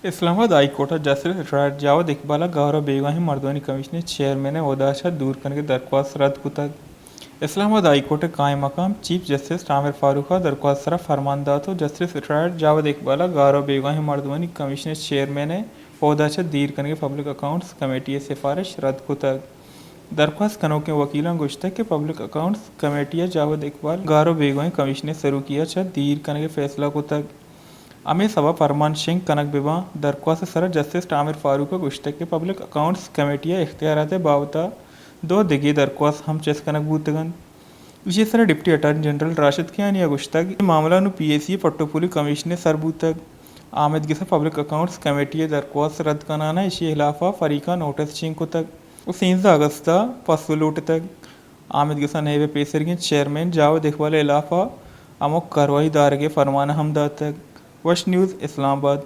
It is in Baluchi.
اسلام آباد ہائی کورٹ ءَ جسٹس ریٹائرڈ جاوید اقبال ءَ گار ءُ بیگواہیں مردمانی کمیشن ءِ چیئرمین ءِ عہدہ ءَ چہ دور کنگ ءِ درخواست رد کتگ۔ اسلام آباد ہائی کورٹ ءِ قائم مقام چیف جسٹس عامر فاروق ءَ درخواست ءِ سرا فرمان دات ءُ جسٹس ریٹائرڈ جاوید اقبال ءَ گار ءُ بیگواہیں مردمانی کمیشن ءِ چیئرمین ءِ عہدہ ءَ چہ دیر کنگ ءِ پبلک اکاؤنٹس کمیٹی ءِ سفارش رد کتگ۔ درخواست کنوکیں وکیلاں گوشتگ کہ پبلک اکاؤنٹس کمیٹی ءَ جاوید اقبال گار ءُ بیگواہیں کمیشن ءِ سروکی ءَ چہ دیر کنگ ءِ فیصلہ کتگ۔ ہمے سبب ءَ پرمان شنگ کنگ بہ باں۔ درخواست ءِ سرا جسٹس عامر فاروق ءَ گوشتگ کہ پبلک اکاؤنٹس کمیٹی ءَ اختیارات ءِ بابت ءَ دو دگہ درخواست ہم چست کنگ بوتگ انت۔ ایشی ءِ سرا ڈپٹی اٹارنی جنرل راشد کیانی ءَ گوشتگ کہ معاملہ نوں پی ایس سی ءِ پٹ ءُ پولی کمیشن ءِ سر بوتگ۔ آمید گس ءَ پبلک اکاؤنٹس کمیٹی ءِ درخواست رد کنان ءَ ایشی ءِ ہلاف ءَ فریقاں نوٹس شنگ کتگ ءُ سیزدہ اگست ءَ پسو لوٹتگ۔ آمید گس ءَ نیب ءِ پیسریگیں چیئرمین جاوید اقبال ءِ ہلاف ءَ ہمک کاروائی دارگ ءِ فرمان ہم داتگ۔ وش نیوز، اسلام آباد۔